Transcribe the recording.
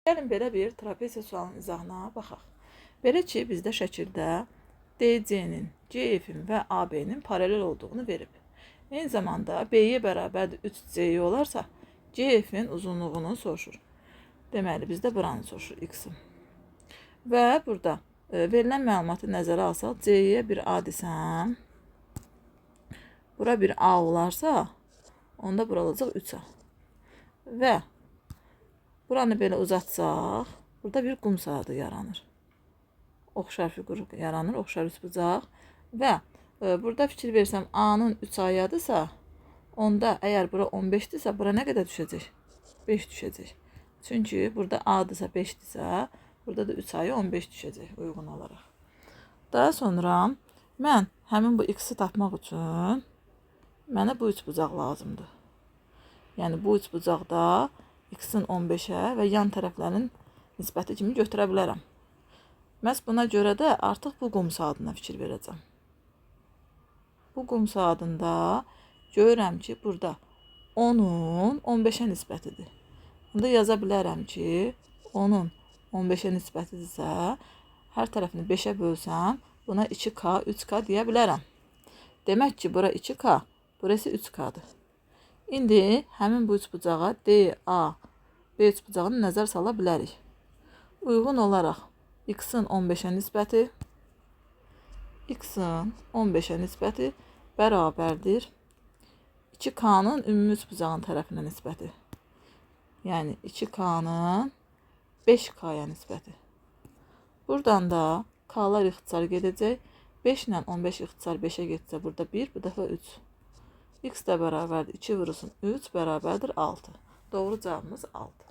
Gəlin belə bir trapesiya sualının izahına baxaq. Belə ki, bizdə şəkildə DC-nin, CF-in və AB-nin paralel olduğunu verib. Eyni zamanda BY bərabərdir 3CY olarsa, CF-in uzunluğunu soruşur. Deməli, bizdə buranı soruşur, X-i. Və burada verilən məlumatı nəzərə alsaq, C-yə bir A desəm, bura bir A olarsa, onda bura olacaq 3A. Və buranı belə uzatsaq, burada bir qum saatı yaranır. Oxşar fiqur yaranır, oxşar üçbucaq. Və burada fikir versəm, A-nın 3 A-yadırsa, onda əgər bura 15-dirsə, bura nə qədər düşəcək? 5 düşəcək. Çünki burada A-dırsa 5-dirsə, burada da 3 A-ya 15 düşəcək uyğun olaraq. Daha sonra mən həmin bu X-i tapmaq üçün mənə bu üçbucaq lazımdır. Yəni bu üçbucaqda X-in 15-ə və yan tərəflərin nisbəti kimi götürə bilərəm. Məhz buna görə də artıq bu qum saatına fikir verəcəm. Bu qum saatında görürəm ki, burada 10-un 15-ə nisbətidir. Bunda yaza bilərəm ki, 10-un 15-ə nisbətidirsə, hər tərəfini 5-ə bölsəm, buna 2K, 3K deyə bilərəm. Demək ki, bura 2K, burası 3K-dır. İndi həmin bu üçbucağa D, A, B üçbucağını nəzər sala bilərik. Uyğun olaraq X-in 15-ə nisbəti X-in 15-ə nisbəti bərabərdir 2K-nın ümumi üçbucağın tərəfinə nisbəti. Yəni 2K-nın 5K-ya nisbəti. Buradan da K-lar ixtisar gedəcək. 5 ilə 15 ixtisar 5-ə getsə burada 1, bu dəfə 3. X də bərabərdir 2 vurulsun 3 bərabərdir 6. Doğru cavabımız 6.